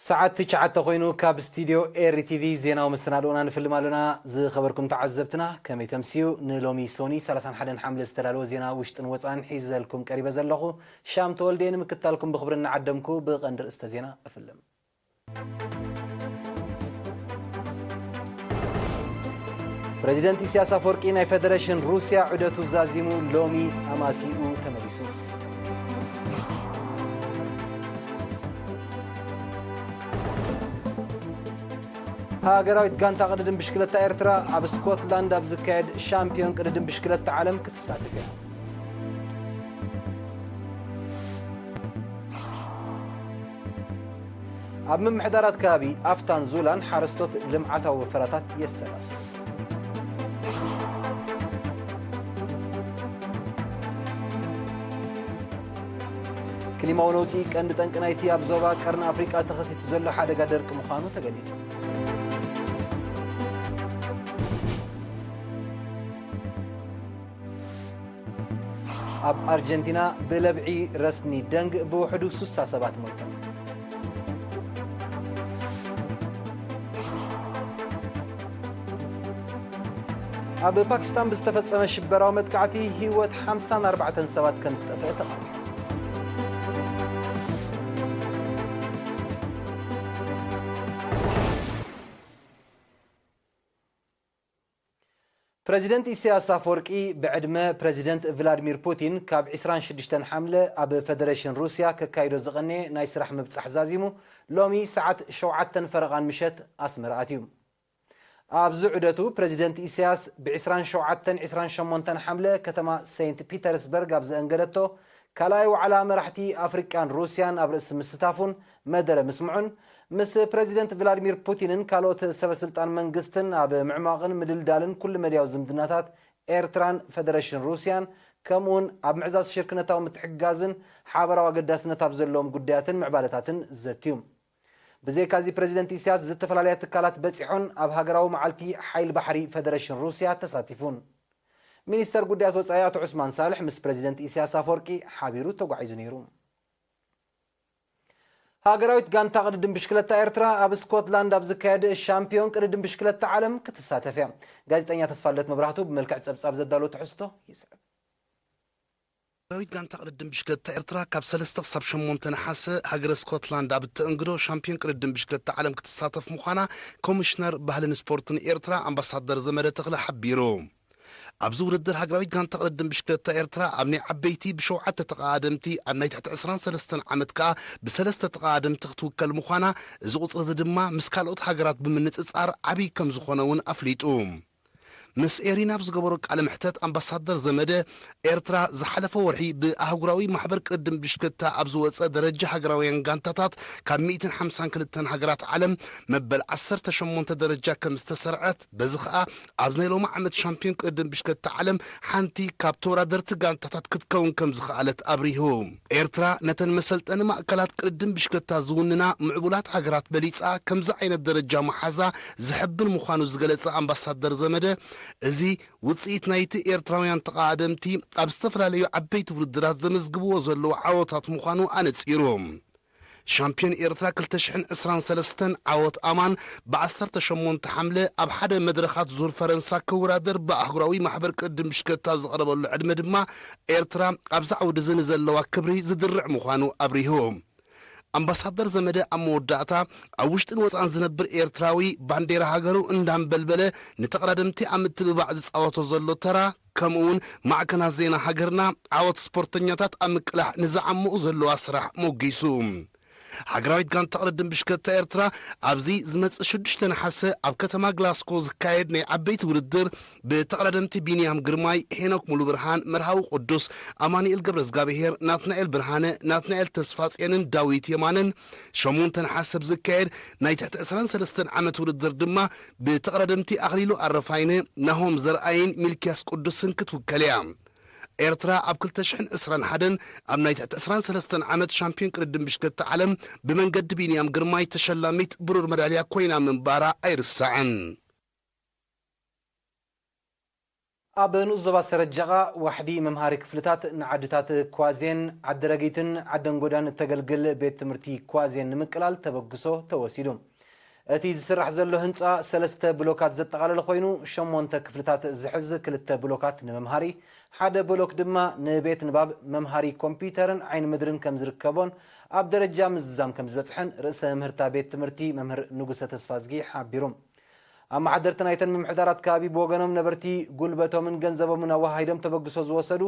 ሰዓት ትሽዓተ ኮይኑ ካብ ስቱድዮ ኤሪ ቲቪ ዜናዊ መሰናድኦና ንፍልም ኣለና። ዝኸበርኩም ተዓዘብትና ከመይ ተምስዩ? ንሎሚ ሶኒ ሰላሳን ሓደን ሓምለ ዝተዳለወ ዜና ውሽጥን ወፃን ሒዘልኩም ቀሪበ ዘለኹ ሻም ተወልደ። ንምክታልኩም ብኽብሪ እናዓደምኩ ብቐንዲ ርእስተ ዜና እፍልም። ፕረዚደንት ኢሳያስ ኣፈወርቂ ናይ ፈደረሽን ሩስያ ዑደቱ ዛዚሙ ሎሚ ኣማሲኡ ተመሊሱ። ሃገራዊት ጋንታ ቅድድም ብሽክለታ ኤርትራ ኣብ ስኮትላንድ ኣብ ዝካየድ ሻምፒዮን ቅድድም ብሽክለታ ዓለም ክትሳተፍ እያ። ኣብ ምምሕዳራት ከባቢ ኣፍታን ዙላን ሓረስቶት ልምዓታዊ ወፈራታት የሰላስሉ። ክሊማዊ ነውጺ ቀንዲ ጠንቂ ናይቲ ኣብ ዞባ ቀርኒ ኣፍሪቃ ተኸሲቱ ዘሎ ሓደጋ ደርቂ ምዃኑ ተገሊጹ። ኣብ ኣርጀንቲና ብለብዒ ረስኒ ደንግ ብውሕዱ ሱሳ ሰባት ሞይቶም። ኣብ ፓኪስታን ብዝተፈጸመ ሽበራዊ መጥቃዕቲ ህይወት ሓምሳን ኣርባዕተን ሰባት ከም ዝጠፍአ ተቐቢሩ። ፕረዚደንት ኢሳያስ ኣፈወርቂ ብዕድመ ፕረዚደንት ቭላድሚር ፑቲን ካብ ዕስራን ሽዱሽተን ሓምለ ኣብ ፈደረሽን ሩስያ ከካይዶ ዝቐነየ ናይ ስራሕ ምብጻሕ ዛዚሙ ሎሚ ሰዓት ሸውዓተን ፈረቓን ምሸት ኣስመራ ኣትዩ። ኣብዚ ዑደቱ ፕረዚደንት ኢሳያስ ብ ዕስራን ሸውዓተን ዕስራን ሸሞንተን ሓምለ ከተማ ሴንት ፒተርስበርግ ኣብ ዘእንገደቶ ካልኣይ ዋዕላ መራሕቲ ኣፍሪቃን ሩስያን ኣብ ርእሲ ምስታፉን መደረ ምስምዑን፣ ምስ ፕረዚደንት ቭላድሚር ፑቲንን ካልኦት ሰበ ስልጣን መንግስትን ኣብ ምዕማቕን ምድልዳልን ኩሉ መድያዊ ዝምድናታት ኤርትራን ፈደረሽን ሩስያን፣ ከምኡውን ኣብ ምዕዛዝ ሽርክነታዊ ምትሕግጋዝን ሓበራዊ ኣገዳስነት ኣብ ዘለዎም ጉዳያትን ምዕባለታትን ዘትዩ። ብዘይካዚ ፕረዚደንት ኢሳያስ ዝተፈላለያ ትካላት በጺሖን ኣብ ሃገራዊ መዓልቲ ሓይል ባሕሪ ፈደረሽን ሩስያ ተሳቲፉን። ሚኒስተር ጉዳያት ወጻኢ ኣቶ ዑስማን ሳልሕ ምስ ፕረዚደንት ኢሳያስ ኣፈወርቂ ሓቢሩ ተጓዒዙ ነይሩ። ሃገራዊት ጋንታ ቅድድም ብሽክለታ ኤርትራ ኣብ ስኮትላንድ ኣብ ዝካየድ ሻምፒዮን ቅድድም ብሽክለታ ዓለም ክትሳተፍ እያ። ጋዜጠኛ ተስፋልደት መብራህቱ ብመልክዕ ጸብጻብ ዘዳሎ ትሕዝቶ ይስዕብ። ሃገራዊት ጋንታ ቅድድም ብሽክለታ ኤርትራ ካብ ሰለስተ ክሳብ ሸሞንተ ነሓሰ ሃገረ ስኮትላንድ ኣብ እተእንግዶ ሻምፒዮን ቅድድም ብሽክለታ ዓለም ክትሳተፍ ምዃና ኮሚሽነር ባህልን ስፖርትን ኤርትራ ኣምባሳደር ዘመደ ተኽለ ሓቢሩ። ኣብዚ ውድድር ሃገራዊት ጋንታ ቅድድም ብሽክለታ ኤርትራ ኣብ ናይ ዓበይቲ ብሸውዓተ ተቐዳደምቲ፣ ኣብ ናይ ትሕቲ ዕስራን ሰለስተን ዓመት ከኣ ብሰለስተ ተቐዳደምቲ ክትውከል ምዃና፣ እዚ ቁጽሪ እዚ ድማ ምስ ካልኦት ሃገራት ብምንጽጻር ዓብዪ ከም ዝኾነ እውን ኣፍሊጡ። ምስ ኤሪና ኣብ ዝገበሮ ቃለ መሕተት ኣምባሳደር ዘመደ፣ ኤርትራ ዝሓለፈ ወርሒ ብኣህጉራዊ ማሕበር ቅድድም ብሽክለታ ኣብ ዝወጸ ደረጃ ሃገራውያን ጋንታታት ካብ ሚእትን ሓምሳን ክልተን ሃገራት ዓለም መበል ዓሰርተ ሸሞንተ ደረጃ ከም ዝተሰርዐት፣ በዚ ኸኣ ኣብ ናይ ሎሚ ዓመት ሻምፒዮን ቅድድም ብሽክለታ ዓለም ሓንቲ ካብ ተወዳደርቲ ጋንታታት ክትከውን ከም ዝኸኣለት ኣብሪሁ። ኤርትራ ነተን መሰልጠኒ ማእከላት ቅድድም ብሽክለታ ዝውንና ምዕቡላት ሃገራት በሊጻ ከምዚ ዓይነት ደረጃ መሓዛ ዘሐብን ምዃኑ ዝገለጸ ኣምባሳደር ዘመደ፣ እዚ ውጽኢት ናይቲ ኤርትራውያን ተቐዳደምቲ ኣብ ዝተፈላለዩ ዓበይቲ ውድድራት ዘመዝግብዎ ዘለዉ ዓወታት ምዃኑ ኣነጺሩ። ሻምፒዮን ኤርትራ ክልተ ሽሕን ዕስራን ሰለስተን ዓወት ኣማን ብ ዓሰርተ ሸሞንተ ሓምለ ኣብ ሓደ መድረኻት ዙር ፈረንሳ ክወዳደር ብኣህጉራዊ ማሕበር ቅድድም ብሽክለታ ዝቐረበሉ ዕድመ ድማ ኤርትራ ኣብዚ ዓውዲ እዚ ንዘለዋ ክብሪ ዝድርዕ ምዃኑ ኣብሪሁ። ኣምባሳደር ዘመደ ኣብ መወዳእታ ኣብ ውሽጥን ወጻእን ዝነብር ኤርትራዊ ባንዴራ ሃገሩ እንዳንበልበለ ንተቐዳደምቲ ኣብ ምትብባዕ ዝጻወቶ ዘሎ ተራ ከምኡውን ማዕከናት ዜና ሃገርና ዓወት ስፖርተኛታት ኣብ ምቅላሕ ንዝዓመቑ ዘለዋ ስራሕ ሞጊሱ። ሃገራዊት ጋንታ ቅድድም ብሽክለታ ኤርትራ ኣብዚ ዝመጽእ ሽዱሽተ ነሓሰ ኣብ ከተማ ግላስኮ ዝካየድ ናይ ዓበይቲ ውድድር ብተቐዳደምቲ ቢንያም ግርማይ፣ ሄኖክ ሙሉብርሃን፣ መርሃዊ ቅዱስ፣ ኣማኑኤል ገብረዝጋብሄር፣ ናትናኤል ብርሃነ፣ ናትናኤል ተስፋጽዮንን ዳዊት የማነን ሸሞንተ ነሓሰ ኣብ ዝካየድ ናይ ትሕቲ ዕስራን ሰለስተን ዓመት ውድድር ድማ ብተቐዳደምቲ ኣኽሊሉ ኣረፋይነ፣ ናሆም ዘርኣይን ሚልክያስ ቅዱስን ክትውከል እያ። ኤርትራ ኣብ ክልተ ሽሕን ዕስራን ሓደን ኣብ ናይ ትሕቲ ዕስራን ሰለስተን ዓመት ሻምፒዮን ቅድድም ብሽክለታ ዓለም ብመንገዲ ቢንያም ግርማይ ተሸላሚት ብሩር መዳልያ ኮይና ምንባራ ኣይርሳዕን። ኣብ ንኡስ ዞባ ሰረጃቓ ዋሕዲ መምሃሪ ክፍልታት ንዓድታት ኳዜን ዓደረጊትን ዓደንጎዳን እተገልግል ቤት ትምህርቲ ኳዜን ንምቅላል ተበግሶ ተወሲዱ። እቲ ዝስራሕ ዘሎ ህንጻ ሰለስተ ብሎካት ዘጠቓለለ ኮይኑ፣ ሸሞንተ ክፍልታት ዝሕዝ ክልተ ብሎካት ንመምሃሪ፣ ሓደ ብሎክ ድማ ንቤት ንባብ፣ መምሃሪ ኮምፒውተርን ዓይኒ ምድርን ከም ዝርከቦን ኣብ ደረጃ ምዝዛም ከም ዝበጽሐን ርእሰ ምህርታ ቤት ትምህርቲ መምህር ንጉሰ ተስፋዝጊ ሓቢሩ። ኣመሓደርቲ ናይተን ምምሕዳራት ከባቢ ብወገኖም ነበርቲ ጉልበቶምን ገንዘቦምን ኣወሃሂዶም ተበግሶ ዝወሰዱ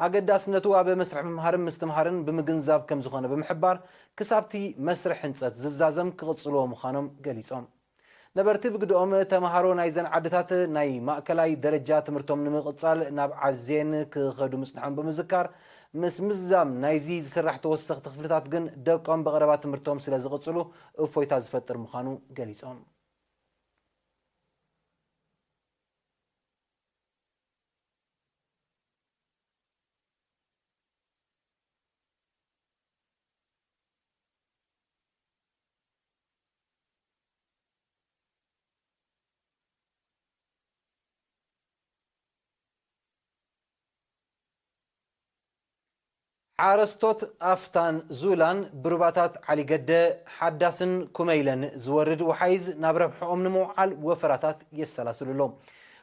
ኣገዳስነቱ ኣብ መስርሕ ምምሃርን ምስትምሃርን ብምግንዛብ ከም ዝኾነ ብምሕባር ክሳብቲ መስርሕ ህንፀት ዝዛዘም ክቕፅልዎ ምዃኖም ገሊፆም። ነበርቲ ብግድኦም ተምሃሮ ናይዘን ዓድታት ናይ ማእከላይ ደረጃ ትምህርቶም ንምቕፃል ናብ ዓዜን ክኸዱ ምፅንሖም ብምዝካር ምስ ምዝዛም ናይዚ ዝስራሕ ተወሰኽቲ ክፍልታት ግን ደቆም ብቐረባ ትምህርቶም ስለ ዝቕፅሉ እፎይታ ዝፈጥር ምዃኑ ገሊፆም። ሓረስቶት ኣፍታን ዙላን ብሩባታት ዓሊገደ፣ ሓዳስን ኩመይለን ዝወርድ ወሓይዝ ናብ ረብሕኦም ንምውዓል ወፈራታት የሰላስሉ ኣለዉ።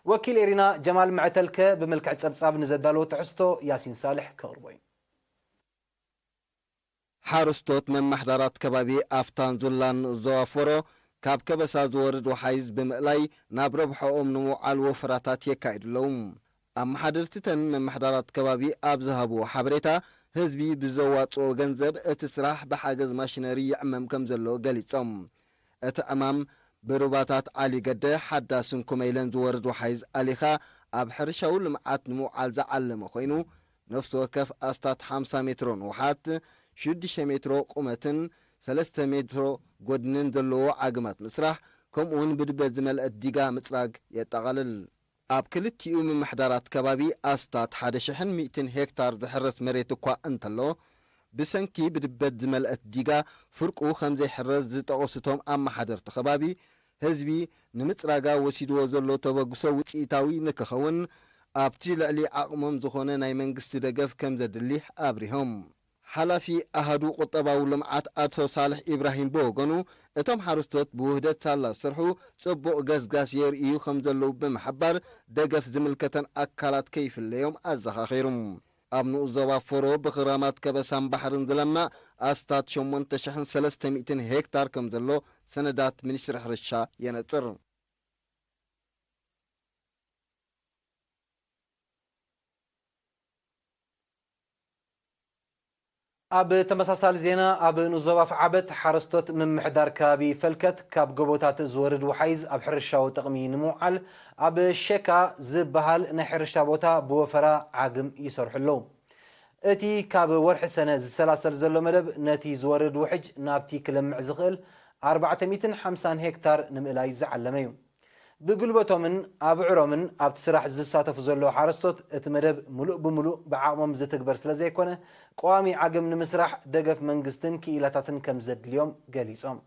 ወኪል ኤሪና ጀማል መዕተልከ ብምልክዕ ጸብጻብ ንዘዳለዎ ትሕዝቶ ያሲን ሳልሕ ከቕርቦ እዩ። ሓረስቶት መማሕዳራት ከባቢ ኣፍታን ዙላን ዞባ ፎሮ ካብ ከበሳ ዝወርድ ወሓይዝ ብምእላይ ናብ ረብሖኦም ንምውዓል ወፈራታት የካይዱ ኣለዉ። ኣመሓደርቲ ተን መማሕዳራት ከባቢ ኣብ ዝሃብዎ ሓበሬታ፣ ህዝቢ ብዘዋጽኦ ገንዘብ እቲ ስራሕ ብሓገዝ ማሽነሪ ይዕመም ከም ዘሎ ገሊጾም። እቲ ዕማም ብሩባታት ዓሊ ገደ ሓዳስን ኩመይለን ዝወርድ ወሓይዝ ኣሊኻ ኣብ ሕርሻዊ ልምዓት ንምውዓል ዝዓለመ ኮይኑ፣ ነፍሲ ወከፍ ኣስታት ሓምሳ ሜትሮ ንውሓት፣ ሽዱሽተ ሜትሮ ቁመትን ሰለስተ ሜትሮ ጎድንን ዘለዎ ዓግማት ምስራሕ፣ ከምኡውን ብድበት ዝመልአት ዲጋ ምጽራግ የጠቓልል። ኣብ ክልቲኡ ምምሕዳራት ከባቢ ኣስታት ሓደ ሽሕን ሚእትን ሄክታር ዝሕረስ መሬት እኳ እንተሎ፣ ብሰንኪ ብድበት ዝመልአት ዲጋ ፍርቁ ከም ዘይሕረስ ዝጠቐሱ እቶም ኣመሓደርቲ ከባቢ፣ ህዝቢ ንምጽራጋ ወሲድዎ ዘሎ ተበግሶ ውጽኢታዊ ንክኸውን ኣብቲ ልዕሊ ዓቕሞም ዝኾነ ናይ መንግስቲ ደገፍ ከም ዘድሊ ኣብሪሆም። ሓላፊ ኣሃዱ ቁጠባዊ ልምዓት ኣቶ ሳልሕ ኢብራሂም ብወገኑ፣ እቶም ሓረስቶት ብውህደት ሳላ ዝሰርሑ ጽቡቕ ገስጋስ የርእዩ ከም ዘለዉ ብምሕባር፣ ደገፍ ዝምልከተን ኣካላት ከይፍለዮም ኣዘኻኺሩ። ኣብ ንኡስ ዞባ ፎሮ ብኽራማት ከበሳን ባሕርን ዝለምዕ ኣስታት ሸሞንተ ሽሕን ሰለስተ ሚእትን ሄክታር ከም ዘሎ ሰነዳት ሚኒስትሪ ሕርሻ የነጽር። ኣብ ተመሳሳሊ ዜና፣ ኣብ ንኡስ ዞባ ኣፍዓበት ሓረስቶት ምምሕዳር ከባቢ ፈልከት ካብ ጎቦታት ዝወርድ ወሓይዝ ኣብ ሕርሻዊ ጥቕሚ ንምውዓል ኣብ ሸካ ዝበሃል ናይ ሕርሻ ቦታ ብወፈራ ዓግም ይሰርሑ ኣለዉ። እቲ ካብ ወርሒ ሰነ ዝሰላሰል ዘሎ መደብ ነቲ ዝወርድ ውሕጅ ናብቲ ክለምዕ ዝኽእል ኣርባዕተ ሚእትን ሓምሳን ሄክታር ንምእላይ ዝዓለመ እዩ። ብጉልበቶምን ኣብዕሮምን ኣብቲ ስራሕ ዝሳተፉ ዘለዉ ሓረስቶት፣ እቲ መደብ ምሉእ ብምሉእ ብዓቕሞም ዝትግበር ስለ ዘይኮነ፣ ቀዋሚ ዓግም ንምስራሕ ደገፍ መንግስትን ክኢላታትን ከም ዘድልዮም ገሊጾም።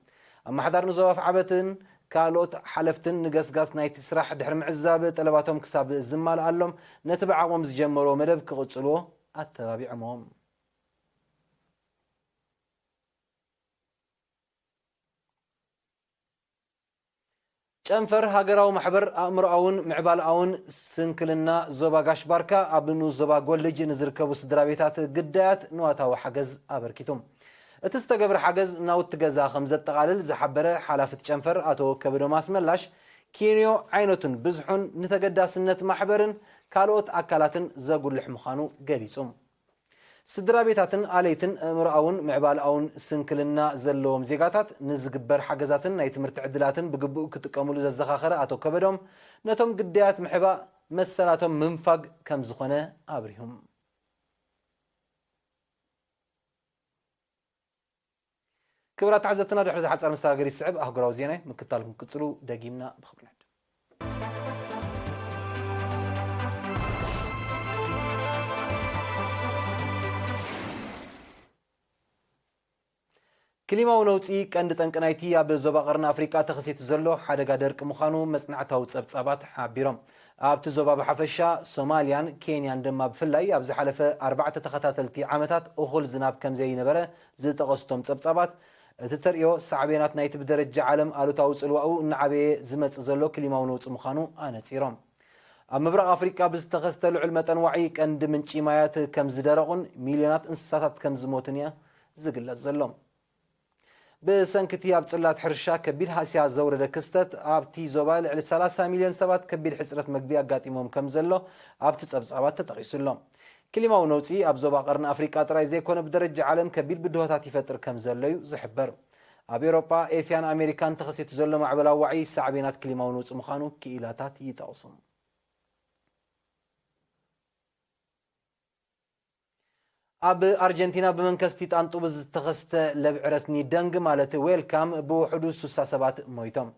ኣመሓዳሪ ንዞባ ኣፍዓበትን ካልኦት ሓለፍትን ንገስጋስ ናይቲ ስራሕ ድሕሪ ምዕዛብ፣ ጠለባቶም ክሳብ ዝማልኣሎም ነቲ ብዓቕሞም ዝጀመርዎ መደብ ክቕጽልዎ ኣተባቢዖምዎም። ጨንፈር ሃገራዊ ማሕበር ኣእምሮኣውን ምዕባለኣውን ስንክልና ዞባ ጋሽ ባርካ ኣብ ንኡስ ዞባ ጎልጅ ንዝርከቡ ስድራ ቤታት ግዳያት ንዋታዊ ሓገዝ ኣበርኪቱ። እቲ ዝተገብረ ሓገዝ ናውቲ ገዛ ከም ዘጠቓልል ዝሓበረ ሓላፊ እቲ ጨንፈር ኣቶ ከበዶም ኣስመላሽ፣ ኪንዮ ዓይነቱን ብዝሑን ንተገዳስነት ማሕበርን ካልኦት ኣካላትን ዘጉልሕ ምዃኑ ገሊጹ። ስድራ ቤታትን ኣለይትን ኣእምሮኣውን ምዕባለኣውን ስንክልና ዘለዎም ዜጋታት ንዝግበር ሓገዛትን ናይ ትምህርቲ ዕድላትን ብግቡእ ክጥቀሙሉ ዘዘኻኸረ ኣቶ ከበዶም፣ ነቶም ግዳያት ምሕባእ መሰላቶም ምንፋግ ከም ዝኾነ ኣብሪሁም። ክቡራት ተዓዘብትና፣ ድሕሪ እዚ ሓጻር መሰጋገሪ ዝስዕብ ኣህጉራዊ ዜና እዩ። ምክትታልኩም ክትቅጽሉ ደጊምና ብኽብሪ ንዕድም። ክሊማዊ ነውጺ ቀንዲ ጠንቂ ናይቲ ኣብ ዞባ ቀርኒ ኣፍሪቃ ተኸሲቱ ዘሎ ሓደጋ ደርቂ ምዃኑ መጽናዕታዊ ጸብጻባት ሓቢሮም። ኣብቲ ዞባ ብሓፈሻ፣ ሶማልያን ኬንያን ድማ ብፍላይ፣ ኣብ ዝሓለፈ ኣርባዕተ ተኸታተልቲ ዓመታት እኹል ዝናብ ከም ዘይነበረ ዝጠቐሱ እቶም ጸብጻባት፣ እቲ ተርእዮ ሳዕቤናት ናይቲ ብደረጃ ዓለም ኣሉታዊ ጽልዋኡ እናዓበየ ዝመጽእ ዘሎ ክሊማዊ ነውጺ ምዃኑ ኣነጺሮም። ኣብ ምብራቕ ኣፍሪቃ ብዝተኸስተ ልዑል መጠን ዋዒ፣ ቀንዲ ምንጪ ማያት ከም ዝደረቑን ሚልዮናት እንስሳታት ከም ዝሞቱን እያ ዝግለጽ ዘሎ። ብሰንኪ እቲ ኣብ ጽላት ሕርሻ ከቢድ ሃስያ ዘውረደ ክስተት፣ ኣብቲ ዞባ ልዕሊ ሰላሳ ሚልዮን ሰባት ከቢድ ሕጽረት መግቢ ኣጋጢሞም ከም ዘሎ ኣብቲ ጸብጻባት ተጠቒሱ ኣሎ። ክሊማዊ ነውጺ ኣብ ዞባ ቀርኒ ኣፍሪቃ ጥራይ ዘይኮነ፣ ብደረጃ ዓለም ከቢድ ብድሆታት ይፈጥር ከም ዘሎ እዩ ዝሕበር። ኣብ ኤውሮጳ፣ ኤስያን ኣሜሪካን ተኸሲቱ ዘሎ ማዕበላዊ ዋዒ ሳዕቤናት ክሊማዊ ነውጺ ምዃኑ ክኢላታት ይጠቕሱ። ኣብ ኣርጀንቲና ብመንከስቲ ጣንጡ ብዝተኸስተ ለብዒ ረስኒ ደንግ ማለት ዌልካም ብውሕዱ ሱሳ ሰባት ሞይቶም።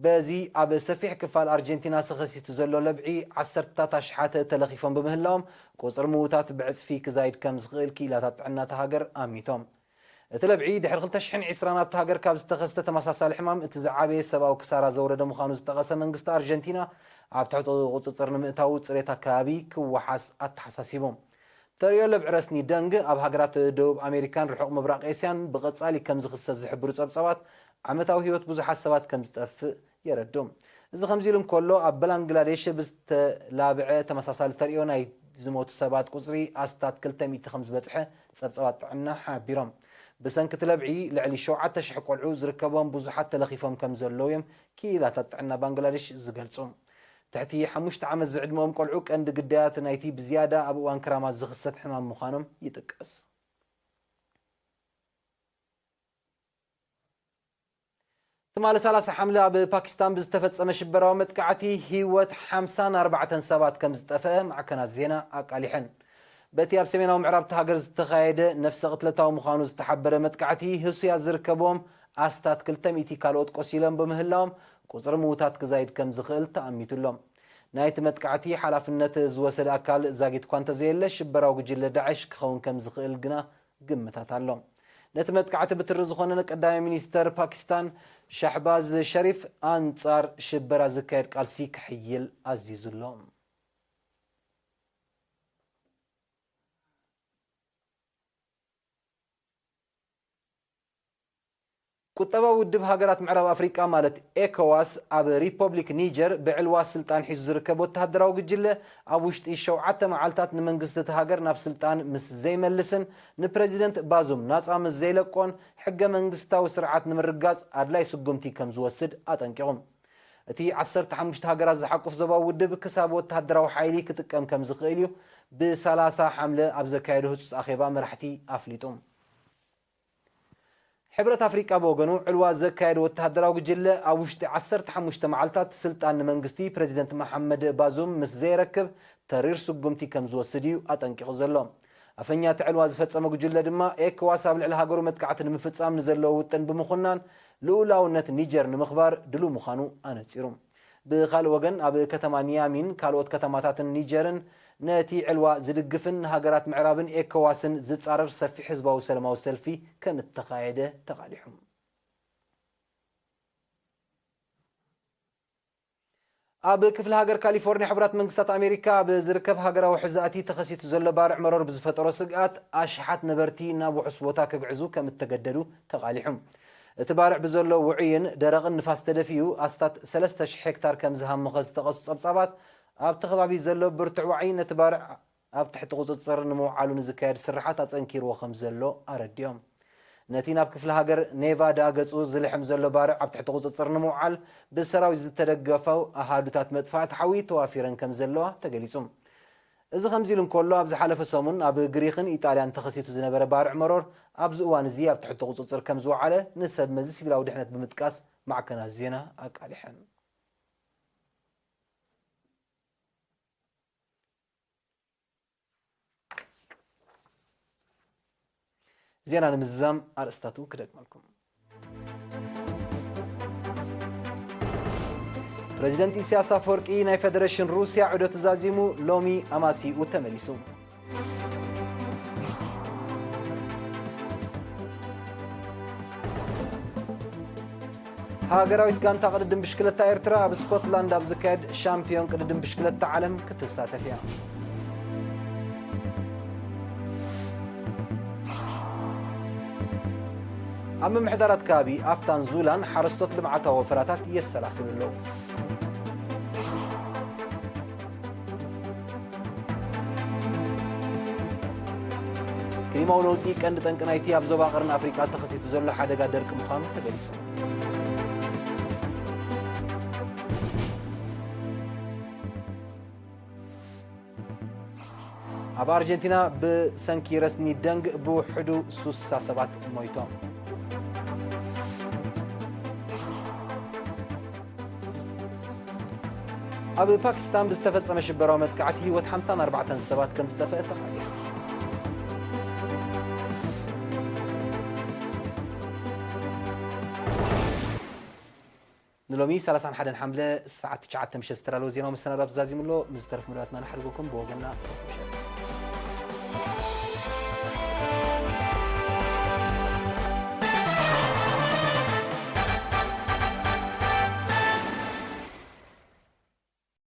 በዚ ኣብ ሰፊሕ ክፋል ኣርጀንቲና ተኸሲቱ ዘሎ ለብዒ ዓሰርታት ኣሽሓት ተለኺፎም ብምህላዎም ቁጽሪ ምዉታት ብዕጽፊ ክዛይድ ከም ዝኽእል ክኢላታት ጥዕና እታ ሃገር ኣሚቶም። እቲ ለብዒ ድሕሪ ክልተ ሽሕን ዕስራን ኣብታ ሃገር ካብ ዝተኸስተ ተመሳሳሊ ሕማም እቲ ዝዓበየ ሰብኣዊ ክሳራ ዘውረደ ምዃኑ ዝጠቐሰ መንግስቲ ኣርጀንቲና ኣብ ትሕቲ ቁጽጽር ንምእታዉ ጽሬት ኣከባቢ ክወሓስ ኣተሓሳሲቡ። ተርእዮ ለብዒ ረስኒ ደንግ ኣብ ሃገራት ደቡብ ኣሜሪካን ርሑቕ ምብራቕ ኤስያን ብቐጻሊ ከም ዝኽሰት ዝሕብሩ ጸብጻባት፣ ዓመታዊ ህይወት ብዙሓት ሰባት ከም ዝጠፍእ የረድኡ። እዚ ከምዚ ኢሉ እንከሎ፣ ኣብ በላንግላዴሽ ብዝተላብዐ ተመሳሳሊ ተርእዮ ናይ ዝሞቱ ሰባት ቁጽሪ ኣስታት ክልተ ሚእቲ ከም ዝበጽሐ ጸብጻባት ጥዕና ሓቢሮም። ብሰንኪ እቲ ለብዒ ልዕሊ ሸውዓተ ሽሕ ቆልዑ ዝርከቦም ብዙሓት ተለኺፎም ከም ዘለዉ እዮም ክኢላታት ጥዕና ባንግላዴሽ ዝገልጹ። ትሕቲ ሓሙሽተ ዓመት ዝዕድመኦም ቆልዑ ቀንዲ ግዳያት ናይቲ ብዝያዳ ኣብ እዋን ክራማት ዝኽሰት ሕማም ምዃኖም ይጥቀስ። ትማሊ ሰላሳ ሓምለ ኣብ ፓኪስታን ብዝተፈጸመ ሽበራዊ መጥቃዕቲ ህይወት ሓምሳን ኣርባዕተን ሰባት ከም ዝጠፍአ ማዕከናት ዜና ኣቃሊሐን። በቲ ኣብ ሰሜናዊ ምዕራብ እታ ሃገር ዝተኻየደ ነፍሰ ቅትለታዊ ምዃኑ ዝተሓበረ መጥቃዕቲ፣ ህሱያት ዝርከብዎም ኣስታት ክልተ ሚእቲ ካልኦት ቆሲሎም ብምህላዎም፣ ቁጽሪ ምዉታት ክዛይድ ከም ዝኽእል ተኣሚቱ ኣሎ። ናይቲ መጥቃዕቲ ሓላፍነት ዝወሰደ ኣካል ዛጊት እኳ እንተዘየለ፣ ሽበራዊ ጉጅለ ዳዕሽ ክኸውን ከም ዝኽእል ግና ግምታት ኣሎ። ነቲ መጥቃዕቲ ብትሪ ዝኾነ ቀዳማይ ሚኒስተር ፓኪስታን ሻሕባዝ ሸሪፍ፣ ኣንጻር ሽበራ ዝካየድ ቃልሲ ክሕይል ኣዚዙ ኣሎ። ቁጠባዊ ውድብ ሃገራት ምዕራብ ኣፍሪቃ ማለት ኤኮዋስ፣ ኣብ ሪፐብሊክ ኒጀር ብዕልዋ ስልጣን ሒዙ ዝርከብ ወተሃደራዊ ጉጅለ፣ ኣብ ውሽጢ ሸውዓተ መዓልታት ንመንግስቲ እቲ ሃገር ናብ ስልጣን ምስ ዘይመልስን ንፕረዚደንት ባዙም ናጻ ምስ ዘይለቆን፣ ሕገ መንግስታዊ ስርዓት ንምርጋጽ ኣድላይ ስጉምቲ ከም ዝወስድ ኣጠንቂቑ። እቲ ዓሰርተ ሓሙሽተ ሃገራት ዝሓቁፍ ዞባዊ ውድብ ክሳብ ወተሃደራዊ ሓይሊ ክጥቀም ከም ዝኽእል እዩ ብሰላሳ ሓምለ ኣብ ዘካየዶ ህጹጽ ኣኼባ መራሕቲ ኣፍሊጡ። ሕብረት ኣፍሪቃ ብወገኑ፣ ዕልዋ ዘካየደ ወተሃደራዊ ጉጅለ ኣብ ውሽጢ ዓሰርተ ሓሙሽተ መዓልታት ስልጣን ንመንግስቲ ፕረዚደንት መሓመድ ባዙም ምስ ዘየረክብ፣ ተሪር ስጉምቲ ከም ዝወስድ እዩ ኣጠንቂቑ ዘሎ። ኣፈኛ እቲ ዕልዋ ዝፈጸመ ጉጅለ ድማ፣ ኤኮዋስ ኣብ ልዕሊ ሃገሩ መጥቃዕቲ ንምፍጻም ንዘለዎ ውጥን ብምኹናን፣ ልኡላውነት ኒጀር ንምኽባር ድሉው ምዃኑ ኣነጺሩ። ብኻልእ ወገን፣ ኣብ ከተማ ኒያሚን ካልኦት ከተማታትን ኒጀርን ነቲ ዕልዋ ዝድግፍን ንሃገራት ምዕራብን ኤኮዋስን ዝጻረር ሰፊሕ ህዝባዊ ሰላማዊ ሰልፊ ከም እተኻየደ ተቓሊሑ። ኣብ ክፍለ ሃገር ካሊፎርኒያ ሕቡራት መንግስታት ኣሜሪካ ኣብ ዝርከብ ሃገራዊ ሕዛእቲ ተኸሲቱ ዘሎ ባርዕ መሮር ብዝፈጠሮ ስግኣት፣ ኣሽሓት ነበርቲ ናብ ውሑስ ቦታ ክግዕዙ ከም እተገደዱ ተቓሊሑ። እቲ ባርዕ ብዘሎ ውዑይን ደረቕን ንፋስ ተደፊኡ፣ ኣስታት ሰለስተ ሽሕ ሄክታር ከም ዝሃመኸ ዝጠቐሱ ጸብጻባት፣ ኣብቲ ከባቢ ዘሎ ብርቱዕ ዋዒ ነቲ ባርዕ ኣብ ትሕቲ ቁጽጽር ንምውዓሉ ንዝካየድ ስርሓት ኣጸንኪርዎ ከም ዘሎ ኣረዲኦም። ነቲ ናብ ክፍለ ሃገር ኔቫዳ ገጹ ዝልሕም ዘሎ ባርዕ ኣብ ትሕቲ ቁጽጽር ንምውዓል ብሰራዊት ዝተደገፈው ኣሃዱታት መጥፋእቲ ሓዊ ተዋፊረን ከም ዘለዋ ተገሊጹ። እዚ ከምዚ ኢሉ እንከሎ፣ ኣብ ዝሓለፈ ሰሙን ኣብ ግሪኽን ኢጣልያን ተኸሲቱ ዝነበረ ባርዕ መሮር ኣብዚ እዋን እዚ ኣብ ትሕቲ ቁጽጽር ከም ዝወዓለ ንሰብ መዚ ሲቪላዊ ድሕነት ብምጥቃስ ማዕከናት ዜና ኣቃሊሐን። ዜና ንምዝዛም ኣርእስታቱ ክደግመልኩም። ፕረዚደንት ኢሳያስ ኣፈወርቂ ናይ ፌደሬሽን ሩስያ ዑደቱ ዛዚሙ፣ ሎሚ ኣማሲኡ ተመሊሱ። ሃገራዊት ጋንታ ቅድድም ብሽክለታ ኤርትራ ኣብ ስኮትላንድ ኣብ ዝካየድ ሻምፒዮን ቅድድም ብሽክለታ ዓለም ክትሳተፍ እያ። ኣብ ምምሕዳራት ከባቢ ኣፍታን ዙላን ሓረስቶት ልምዓታዊ ወፈራታት የሰላስሉ ኣለዉ። ክሊማዊ ለውጢ ቀንዲ ጠንቂ ናይቲ ኣብ ዞባ ቀርኒ ኣፍሪቃ ተኸሲቱ ዘሎ ሓደጋ ደርቂ ምዃኑ ተገሊጹ። ኣብ ኣርጀንቲና ብሰንኪ ረስኒ ደንግ ብውሕዱ ሱሳ ሰባት ሞይቶም። ኣብ ፓኪስታን ብዝተፈጸመ ሽበራዊ መጥቃዕቲ ህይወት ሓምሳን ኣርባዕተን ሰባት ከም ዝጠፍአ ተኻቲሉ። ንሎሚ ሰላሳን ሓደን ሓምለ ሰዓት ትሽዓተ ምሸት ዝተዳለወ ዜናዊ መሰናዶ ተዛዚሙ ኣሎ። ምስ ዝተረፉ መደባትና ንሓድጎኩም ብወገንና